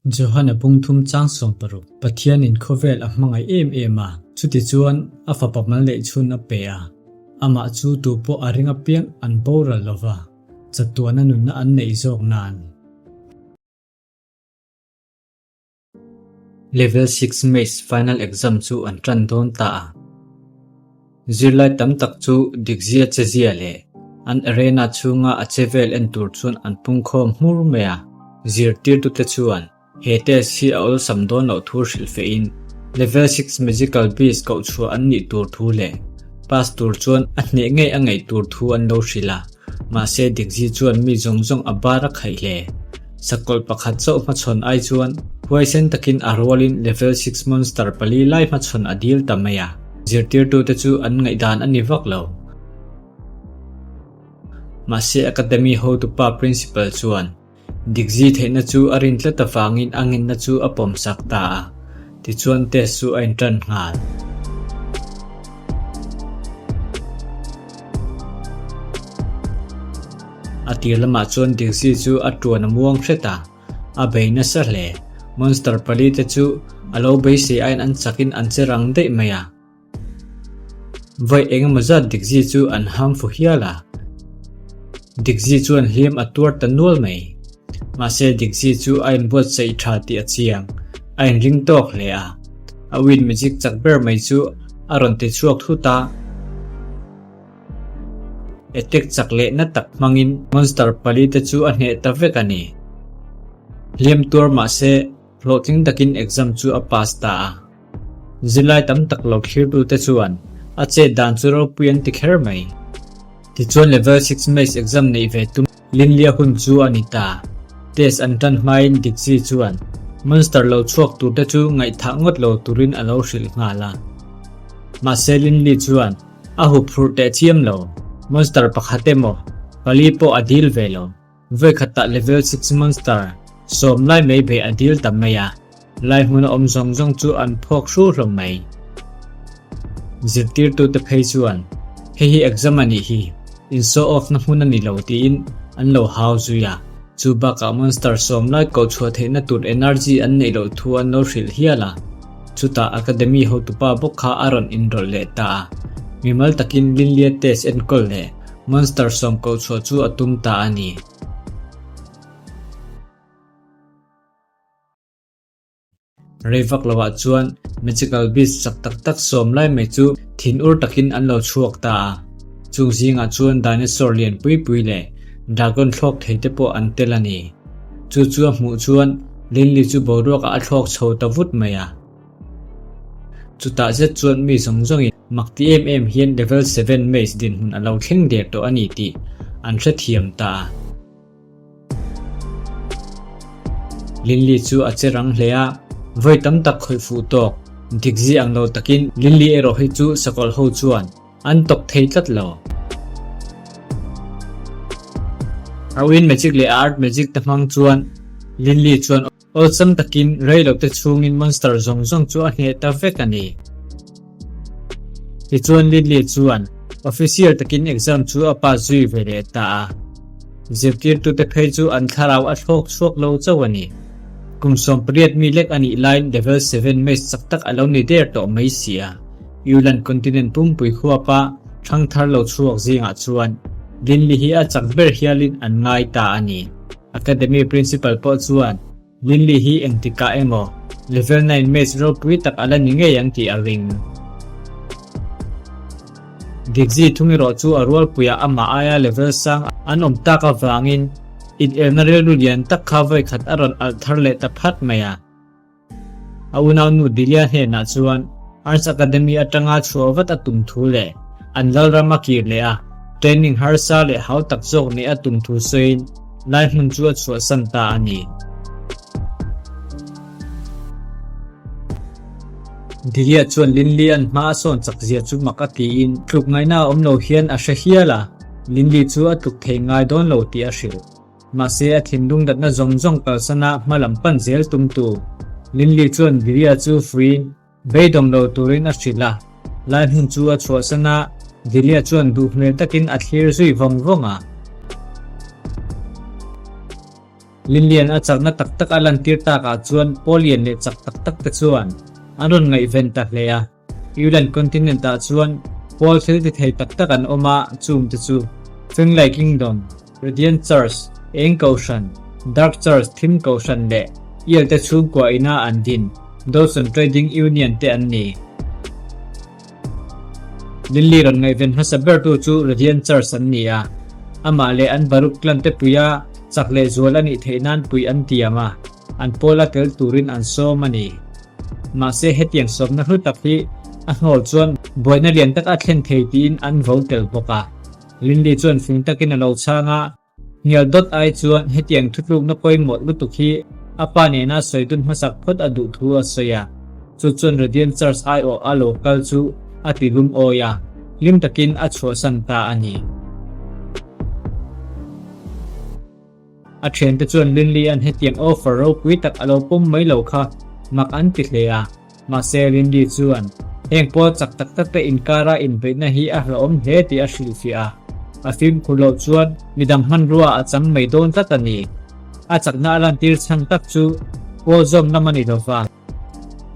Johana bungthum chang 60, Pathianin khawvel a hmangaih em em a, chutichuan a fapa mal neih chhun a pe a, amah chu tu pawh a ring apiang an boral lo va, chatuana nunna an neih zawk nan. Level 6 Maths final exam chu an tan dawn ta a. Zirlai tam tak chu dikzia chezia leh an arena chhunga a che vel en tur chuan an pungkhawm hmur mai a. Zirtirtute chuan he test hi a awlsam dawn loh thu hrilh fehin Level 6 Magical Beast kohchhuah an nih tur thu leh pass tur chuan a hneh ngei a ngaih tur thu an lo hrilh a. Mahse Dikzi chuan mi zawng zawng a bar a khaih hle. Sakawlh pakhat chauh hmachhawn ai chuan huaisen takin a rualin Level 6 Monster pali lai hmachhawn a dil ta mai a. Zirtirtute chu an ngaihdan a ni vak lo. Mahse Academy hotupa Principal chuan Dikzi theihna chu a rin tlat avangin a ngenna chu a pawmsak ta a. Tichuan test chu a intan nghal. A tir lamah chuan Dikzi chu a tuan a muang hret a. A bei nasa hle. Monster palite chu a lo beisei aiin an chakin an che rang daih mai a. Vawi engemaw zat Dikzi chu an ham fu hial a. Dikzi chuan hliam a tuar ta nual mai. Mahse Dikzi chu a inbuatsaih tha tih a chiang. A inring tawk hle a. A wind magic chak ber mai chu a rawn ti chhuak thut a. Attack chak leh na tak hmangin monster palite chu a hneh ta vek a ni. Hliam tuar mahse hlawhtling takin exam chu a pass ta a. Zirlai tam tak lo thlirtute chuan a chet dan chu ropui an ti kher mai. Tichuan Level 6 Maths exam neih ve tum Linlia hun chu a ni ta. Test an tan hmain Dixie chuan monster lo chhuak turte chu ngaihthah ngawt lo turin a lo hrilh nghal a. Mahse Linli chuan a hup phurh teh chiam lo, monster pakhat emaw pali pawh a dil ve lo. Vawi khatah level 6 monster sawm lai mai bei a dil ta mai a, lai hmuna awm zawng zawng chu an phawk hru hlawm mai. Zirtirtute phei chuan, Hei hi exam a nih hi, in show off na hmun a ni lo tiin an lo hau zui a, chu bakah monster sawm lai koh chhuah theihna tur energy an neih loh thu an lo hrilh hial a. Chutah academy hotupa bawk kha a rawn inrawlh leh ta a, mimal takin Linlia test enkawl leh Monster sawm koh chhuah chu a tum ta a ni. Rei vak lovah chuan Magical Beast chak tak tak sawm lai mai chu thin ur takin an lo chhuak ta a. Chung zingah chuan dinosaur lian pui pui leh dragon thlawk thei te pawh an tel a ni. Chu chu a hmuh chuan Linley chu boruakah a thlawk chho ta vut mai a. Chutah zet chuan mi zawng zawngin mak ti em em hian Level 7 Maze dinhmun a lo thleng der tawh a ni tih an hrethiam ta a. Linley chu a che rang hle a, vawi tam tak khawih fuh tawk. Dikzi ang lo takin Linley erawh hi chu sakawlh ho chuan an tawk thei tlat lo. A wind magic leh a earth magic te hmang chuan Linley chuan Awlsam takin rei lote chhungin monster zawng zawng chu a hneh ta vek a ni. Tichuan Linley chuan official takin exam chu a pass zui ve leh ta a. Zirtirtute phei chu an thlarau a thlawk chhuak lo chauh a ni. Kum 18 mi lek a nih laiin level 7 maze chak tak a lo ni der tawh mai si a. Yulan continent pumpui khuapa thangthar lo chhuak zingah chuan Linley hi a chak ber hialin an ngai ta a ni. Academy Principal pawh chuan Linley hi engtikah emaw Level 9 Maths ropui tak a la ni ngei ang tih a ring. Dikzi thung erawh chu a rualpuiah amah aia level sang an awm tak avangin inelna rilru lian tak kha vawikhat a rawn alh thar leh ta phat mai a. A unaunu Delia hnenah chuan Arts Academy atanga chhuah vat a tum thu leh an lalram a kir leh a, training harsa leh hau tak zawk neih a tum thu sawiin lai hmun chu a chhuahsan ta a ni. Delia chuan Linley an hma a sawn chak zia chu mak a tiin tluk ngaihna a awm lo hian a hre hial a, Linley chu a tluk thei ngai dawn lo tih a hrilh. Mahse a thinlung datna zawng zawng kalsana hma lam pan zel tumtu Linley chuan Delia chu fuiin beidawm lo turin a hrilh a. Lai hmun chu a chhuahsan a, Delia chuan duh hmel takin a thlir zui vawng vawng a. Linlian a chakna tak tak a lantir takah chuan pawl lian leh chak tak tak te chuan an rawn ngaihven ta hle a. Ireland continent ah chuan pawl thil ti thei tak tak an awm a, chung te chu Fenglai Kingdom, Radiant Church, Eng Kohhran, Dark Church, Thim Kohhran leh Ial te chhungkua ina an din Dawson Trading Union te an ni. Lily rawn ngaihven hmasa bertu chu Radiant Church an ni a, amah leh an Baruch clan te puia chak leh zual a nih theih nan puih an tiam a, an pawla tel turin an sawm a ni. Mahse hetiang sawmna hlu tak hi a hnawl chuan buaina lian tak a thlen thei tiin an vo tel bawk a. Lily chuan fing takin a lo chhang a, Hnial dawt ai chuan hetiang thutlukna pawimawh lutuk hi a pa nena sawi dun hmasak phawt a duh thu a sawi a, chu chuan Radiant Church aiawh a lo kal chu a ti lum awi a, hlim takin a chhuahsan ta a ni. A thiante chuan Linley-a'n hetiang offer ropui tak a lo pawm mai lo kha mak an ti hle a. Mahse, Lindy chuan heng pawl chak tak tak te inkara inbeihna hi a hlauhawm hle tih a hrilhfiah a. A fimkhur loh chuan midang hmanrua a chang mai dawn tlat a ni. A chakna a lantir chhan tak chu pawl zawm lam a ni lo va.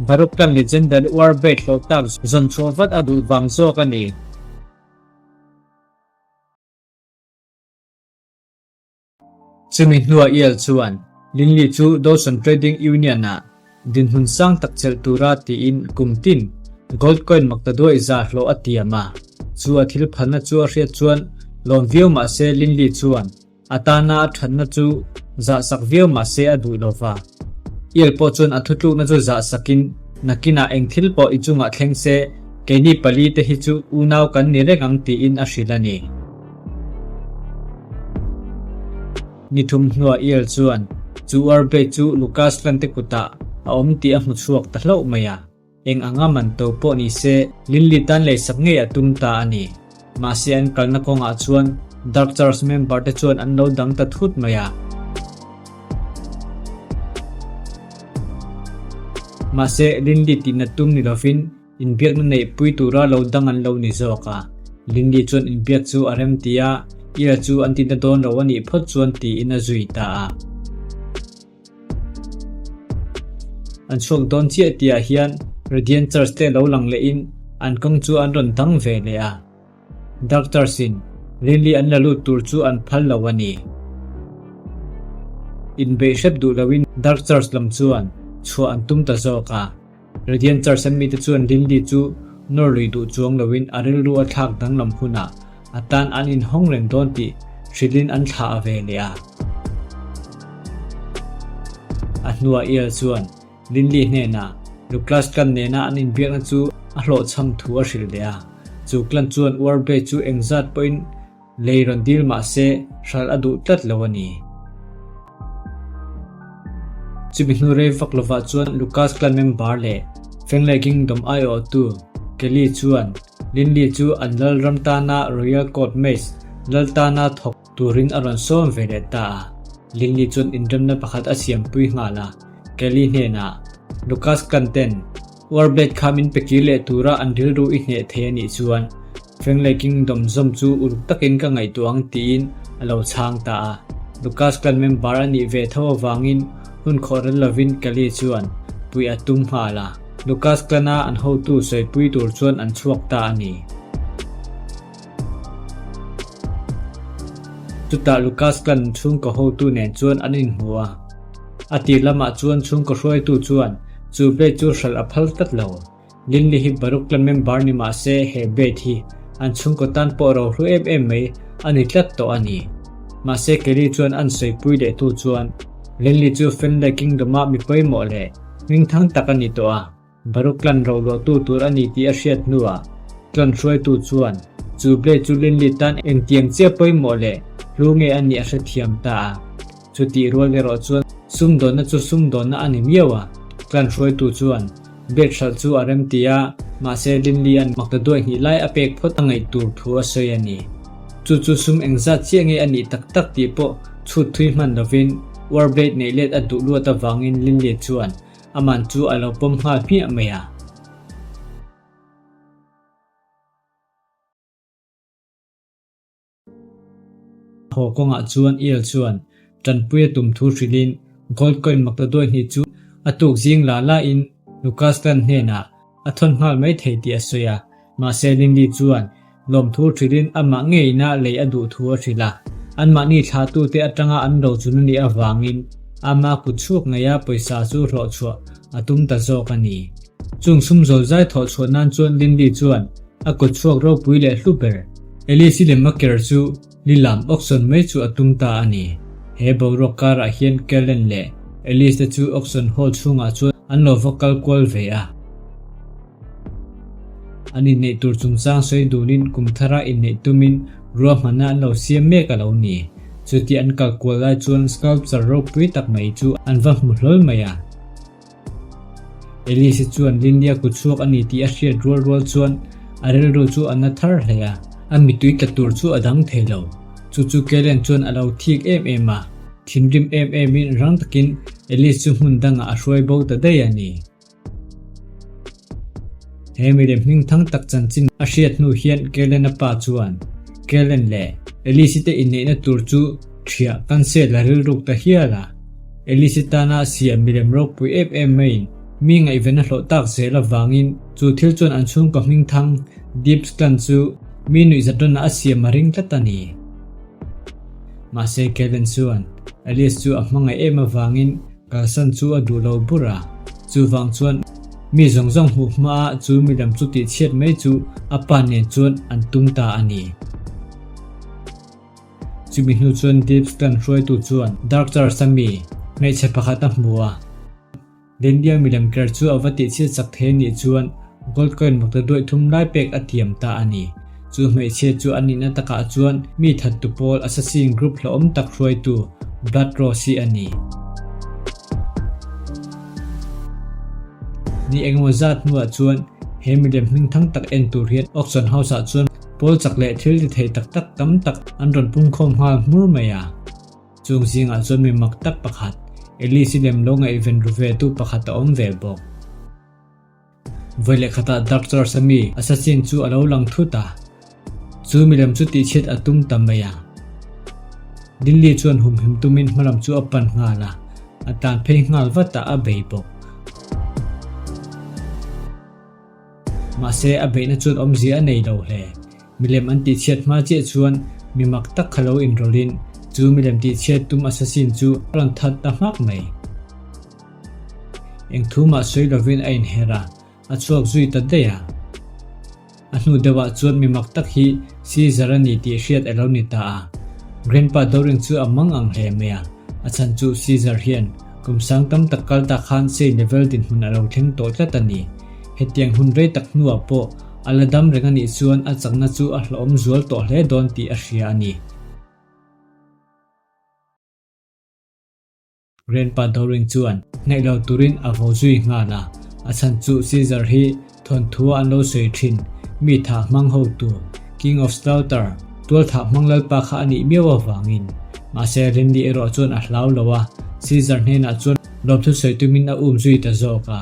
Baruch Clan legendary Warbait hlawh tak zawn chhuah vat a duh vang zawk a ni. Chumi hnuah Yale chuan Linley chu Dawson Trading Union-ah dinhmun sang tak chelh tura tiin kum tin gold coin maktaduaih za hlawh a tiam a. Chu a thil phalna chu a hriat chuan lawm viau mah se Linley chuan a tana a thatna chu zahsak viau mah se a duh lo va. Yale pawh chuan a thutlukna chu zahsakin nakinah eng thil pawh i chungah thleng se keini pali te hi chu unau kan ni reng ang tiin a hrilh a ni. Ni thum hnuah Iel chuan chu Uarbei chu Lucas Lante kutah a awm tih a hmu chhuak ta hlauh mai a. Eng anga man to pawh ni se Linley tan leisak ngei a tum ta a ni. Mahse an kalna kawngah chuan Dark Church member te chuan an lo dang ta thut mai a. Mahse Linley tihna tum ni lovin Inbiakna neihpui tura lo dang an lo ni zawk a, Lindy chuan inbiak chu a rem ti a, Ira chu an tina dawn lo a nih phawt chuan tiin a zui ta a. An chhuak dawn chiah tihah hian Radiant Church te lo lang lehin an kawng chu an rawn dang ve leh a. Doctors in Lily an la lut tur chu an phal lo a ni. Inbeih hrep duh loin Doctors lam chuan chhuah an tum ta zawk a. Radiant Church an mite chuan Lily chu nawr lui duh chuang loin a rilru a thlak danglam hunah a tan an inhawng reng dawn tih hrilhin an thlah a ve leh a. A hnuah Ial chuan Lindley hnenah Luclas Clan nena an inbiakna chu a hlawhchham thu a hrilh leh a. Chu Clan chuan Warbay chu engzat pawhin lei rawn dil mah se hralh a duh tlat lo a ni. Chumi hnu rei vak lovah chuan Lucas Clan member leh Fenglai Kingdom aiawhtu Kelly chuan Lindley chu an lalram tana Royal Court Mage lal tana thawk turin a rawn sawm ve leh ta a. Lindley chuan inremna pakhat a siampui nghal a. Kelly hnenah, Lucas Clan ten Warblade kha min pe kir leh tura an rilru i hneh thei a nih chuan Fenglei Kingdom zawm chu uluk takin ka ngaihtuah ang tiin a lo chhang ta a. Lucas Clan member a nih ve tho avangin hun khawh rel lovin Kelly chuan puih a tum nghal a. Lucas Clan-a an hotu sawipui tur chuan an chhuak ta a ni. Chutah Lucas Clan chhungkaw hotu nen chuan an inhmu a. A tir lamah chuan chhungkaw hruaitu chuan chu blade chu hralh a phal tlat lo. Linley hi Baruch Clan member ni mah se he blade hi an chhungkaw tan pawh rohlu em em mai a ni tlat tawh a ni. Mahse Kelly chuan an sawipui leh hnu chuan Linley chu Fenley Kingdom-ah mi pawimawh leh hmingthang tak a ni tawh a. Baruch clan rohluahtu tur a ni tih a hriat hnuah clan hruaitu chuan chu blade chu Linley tan engtiang chiah pawimawh leh hlu nge a nih a hrethiam ta a. Chutih rual erawh chuan sumdawnna chu sumdawnna a ni miau a, clan hruaitu chuan blade hralh chu a remti a, mahse Linley an makta duai hnih lai a pek phawt a ngaih tur thu a sawi a ni. Chu chu sum engzat chiah nge a nih tak tak tih pawh chhut thui hman lovin war blade neih let a duh luat avangin Linley chuan Aman chu a lo pawm nghal hmiah mai a. Haw kawngah chuan Iel chuan Tanpui a tum thu hrilhin Gold coin maktaduai hnih chu a tuk zing la lain Lucas Clan hnenah a thawn nghal mai thei tih a sawi a. Mahse Lindy chuan lawmthu hrilhin amah ngeina lei a duh thu a hrilh a. Anmahni thlahtute atanga an rochun a nih avangin ama kut chhuak ngeia pawisa chu hlawhchhuah a tum ta zawk a ni. Chung sum zawl zai thawh chhuah nan chuan Lindy chuan a kut chhuak ropui leh hlu ber Alice-i lem a ker chu Lilam auction mai chu a tum ta a ni. He boruak karah hian Kellen leh Alice te chu auction hall chhungah chuan an lo va kal kual ve a. An inneih tur chungchang sawi dunin kum thara inneih tumin ruahmanna an lo siam mek a lo ni. Chuti an kal kual lai chuan sculpture ropui tak mai chu an va hmu hlawl mai a. Elise chuan Lindia kut chhuak a ni tih a hriat rual rual chuan a rilru chu a na thar hle a, a mittui tla tur chu a dang thei lo. Chu chu Kellen chuan a lo thik em em a, thinrim em emin rang takin Elise chu hmun dangah a hruai bo ta daih a ni. He milem hming thang tak chanchin a hriat hnu hian Kellen-a pa chuan Kellen leh Elise te inneihna tur chu Ṭhiah kan sel a rilruk ta hial a, Elise tana siam milem ropui em em maiin mi ngaihven a hlawh tak zel avangin chu thil chuan an chhungkaw hmingthang Deep Clan chu mi nuihzat rawnah a siam a ring tlat a ni. Mahse Kellen chuan Alice chu a hmangaih em avangin kalsan chu a duh lo bur a, chuvang chuan mi zawng zawng hmuh hmaah chu milem chu tihchhiat mai chu a pa nen chuan an tum ta a ni. Chumi hnu chuan Deep Clan hruaitu chuan Dark Church a mi hmeichhe pakhat a hmu a. Lendia milem ker chu a va tihchhiat chak thei anih chuan gold coin makta duaih thum lai pek a tiam ta a ni. Chu hmeichhia chu a nihna takah chuan mi thattu pawl assassin group hlauhawm tak hruaitu Blood Rose hi a ni. Ni engemaw zat hnuah chuan he milem hmingthang tak en tur hian auction house ah chuan Pawl chak leh thil ti thei tak tak tam tak an rawn pungkhawm nghal hmur mai a. Chung zingah chuan mi mak tak pakhat, Alice-i lem lo ngaihven ru ve tu pakhat a awm ve bawk. Vawi leh khatah Dark Church-a mi assassin chu a lo lang thut a. Chu milem chu tihchhiat a tum ta mai a. Dinli chuan humhim tumin hmalam chu a pan nghal a, a tlan phei nghal vat a, a bei bawk. Mahse, a beihna chuan awmzia a nei lo hle. Milem an tihchhiat hma chiah chuan mi mak tak kha lo inrawlhin chu milem tihchhiat tum assassin chu a rawn that ta hmak mai. Eng thu mah sawi lovin a inher a, a chhuak zui ta daih a. A hnu deuhah chuan mi mak tak hi Caesar a ni tih hriat a lo ni ta a. Grandpa Doring chu a mang ang hle mai a, a chhan chu Caesar hian kum sang tam tak kal ta khan sei level dinhmun a lo thleng tawh tlat a ni. Hetiang hun rei tak hnuah pawh a la dam reng a nih chuan a chakna chu a hlauhawm zual tawh hle dawn tih a hria a ni. Grandpa Doring chuan hnaih lo turin a vo zui nghal a, a chhan chu Caesar hi thawnthu an lo sawi thin, mi thah hmang hotu, King of Slaughter, tual thah hmang lalpa kha a nih miau avangin. Mahse Rinley erawh chuan a hlau lo a, Caesar hnenah chuan lawmthu sawi tumin a um zui ta zawk a.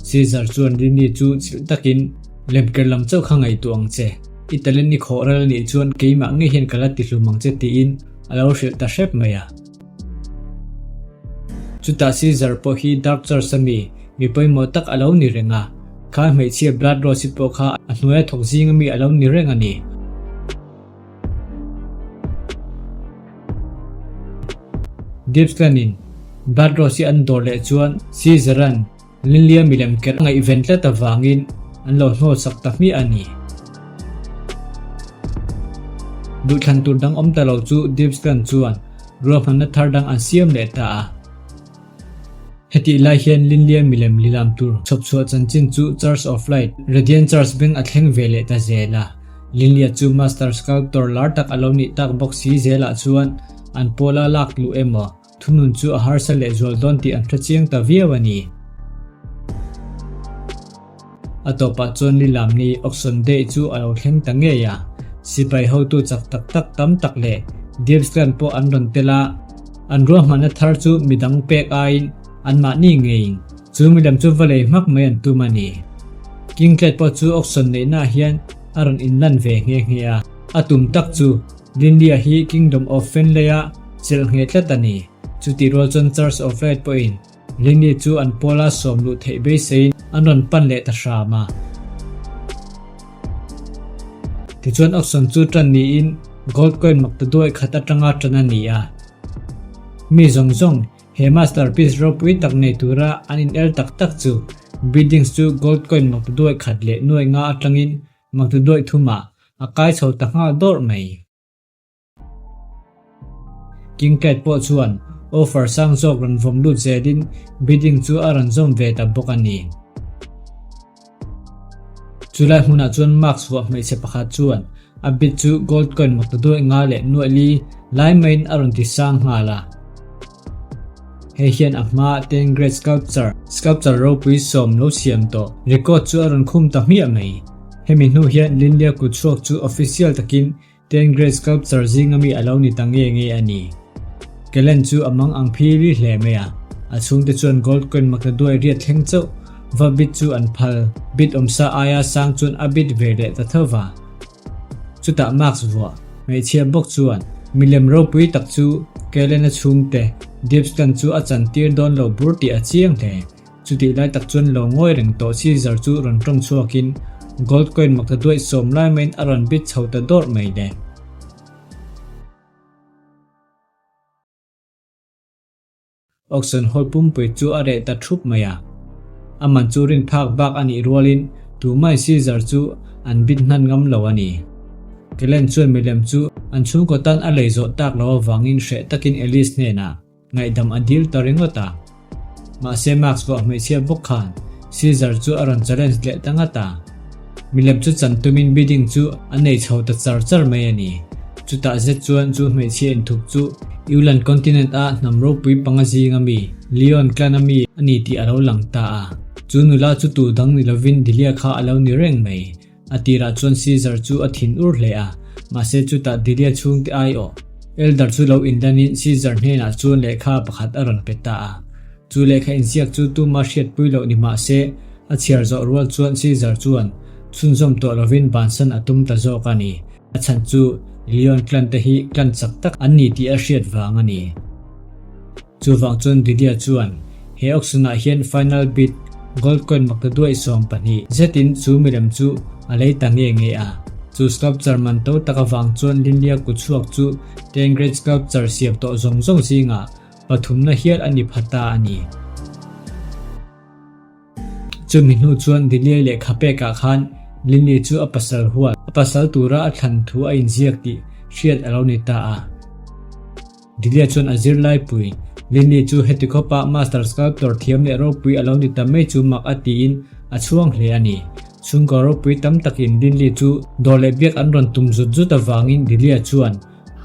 Caesar chuan Rinley chu chilh takin, Lemker lam chauh kha ngaihtuah ang che, i talent i khawh ral anih chuan keimah ngei hian ka la ti hlum ang che tiin a lo hrilh ta hrep mai a. Chutah Caesar pawh hi Dark Church a mi, mi pawimawh tak a lo ni reng a, kha hmeichhia Blood Rose i pawh kha a hnuaia thawk zing ami a lo ni reng a ni. Deep Clan in Blood Rose i an dawr leh chuan Caesar-a'n Linlia milem ker a ngaihven tlat avangin an lo hnawlsak ta hmiah a ni. Duhthlan tur dang awm ta lo chu Deepscan chuan ruahmanna thar dang an siam leh ta a. Hetih lai hian Linlia milem lilam tur chhawpchhuah chanchin chu Church of Light, Radiant Church beng a thleng ve leh ta zel a. Linlia chu Master Sculptor lar tak a lo nih tak bawk si zelah chuan an pawla lak luh emaw, Thunun chu a harsa lehzual dawn tih an hre chiang ta viau a ni. A tawpah chuan Lilam ni Auction Day chu a lo thleng ta ngei a, sipai hotu chak tak tak tam tak leh Deeps Clan pawh an rawn tel a, an ruahmanna thar chu midang pek aiin anmahni ngeiin chu milam chu va lei hmak mai an tum a ni. Kingtled pawh chu auction neihnaah hian a rawn inlan ve nghe nghe a, a tum tak chu. Lyndia hi Kingdom of Fenley-a chelh ngheh tlat a ni. Chutih rual chuan Church of Light pawhin Lynley chu an pawla sawm luh theih beiseiin an rawn pan leh ta hram a. Tichuan auction chu tan niin gold coin mak ta duai khat atanga tan a ni a. Mi zawng zawng he masterpiece ropui tak nei tura an in el tak tak chu biddings chu gold coin mak ta duai khat leh nuai nga atangin mak ta duai thumah a kai chho ta nghal dawrh mai. Kincaid pawh chuan offer sang zawk rawn vawm lut zelin bidding chu a rawn zawm ve ta bawk a ni. Chulai hmunah chuan mask vuah hmeichhe pakhat chuan a bid chu gold coin mak ta duai nga leh nuaih li lai maiin a rawn ti sang nghal a. Hei hian a hma ten great sculpture, sculpture ropui sawm lo siam tawh, record chu a rawn khum ta hmiah mai. Hemi hnu hian Linlia kutchhuak chu official takin Ten Great Sculpture zinga mi a lo ni ta nge nge a ni. Kellen chu a mang ang phi ri hle mai a, a chhungte chuan gold coin makna duai riat thleng chauh va bit chu an phal, bit awmsa aia sang chuan a bit ve leh ta tho va. Chutah mask vuah, hmeichhia bawk chuan milem ropui tak chu Kellen-a chhungte Dipscan chu a chantir dawn lo bur tih a chiang hle. Chutih lai tak chuan lo ngawi reng tawh Caesar chu rawn tawng chhuakin gold coin mak ta duaih sawm lai maiin a rawn bit chho ta dawrh mai le. Auction hall pumpui chu a reh ta thup mai a. A man chu rin phak bak a nih rualin tumai Caesar chu an bit hnan ngam lo a ni. Kellen chuan milem chu an chhungkaw tan a lei zawh tak lo avangin hreh takin Alice hnenah Ngaihdam a dil ta ringawt a. Mahse Max vawh hmeichhia bawk khan Caesar chu a rawn challenge leh ta ngat a. Milem chu chan tumin bidding chu a nei chho ta char char mai a ni. Chutah zet chuan chu hmeichhia inthup chu Iulan continent a hnam ropui panga zinga mi Leon clan a mi a ni tih a lo lang ta a. Chu nula chu tu dang ni lovin Delia kha a lo ni reng mai. A tirah chuan Caesar chu a thin ur hle a, mahse chutah Delia chhungte aiawh Elder chu lo inlanin Caesar hnenah chuan lehkha pakhat a rawn pe ta a. Chu lehkha inziak chu tuma hriatpui loh ni mahse a chhiar zawh rual chuan Caesar chuan chhunzawm tawh lovin bansan a tum ta zawk a ni. A chhan chu Leon clan te hi clan chak tak an ni tih a hriat vang a ni. Chuvang chuan Didier chuan he auction-ah hian final bid gold coin makta duaih 12 zetin chu milem chu a lei ta nge nge a. Chu sculpture man to tak avang chuan Linlia kutchhuak chu ten great sculpture siam tawh zawng zawng zingah pathumna hial a ni pha ta a ni. Chumi hnu chuan Dilie lehkha pekah khan Lily chu a pasal huat, a pasal tura a thlan thu a inziak tih hriat a lo ni ta a. Dilie chuan a zirlaipui, Lily chu heti khawpa master sculptor thiam leh ropui a lo ni ta mai chu mak a tiin a chhuang hle a ni. Chhungkaw ropui tam takin Lily chu dawr leh biak an rawn tum zut zut avangin Dilie chuan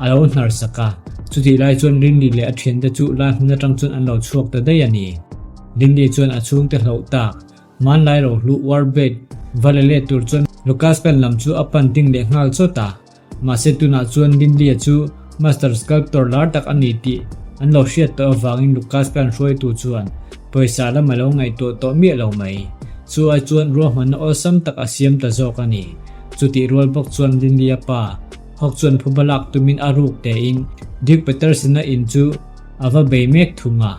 A lo hnar sak a, chutih lai chuan Rinli leh a thiante chu lai hmun atang chuan an lo chhuak ta daih a ni. Rinli chuan a chhungte hloh tak, hmanlai rohlu Warbed va la let tur chuan Lucas pen lam chu a pan ding leh nghal chawt a. Mahse tunah chuan Rinli-a chu Master Sculptor lar tak a ni tih an lo hriat tawh avangin Lucas pen hruaitu chuan pawisa lam a lo ngaihtuah tawh miah lo mai. Chu ai chuan ruahmanna awlsam tak a siam ta zawk a ni. Chutih rual bawk chuan Rinli-a pa Hawk chuan phuba lak tumin a ruk tein Duke Peterson-a in chu a va bei mek thung a.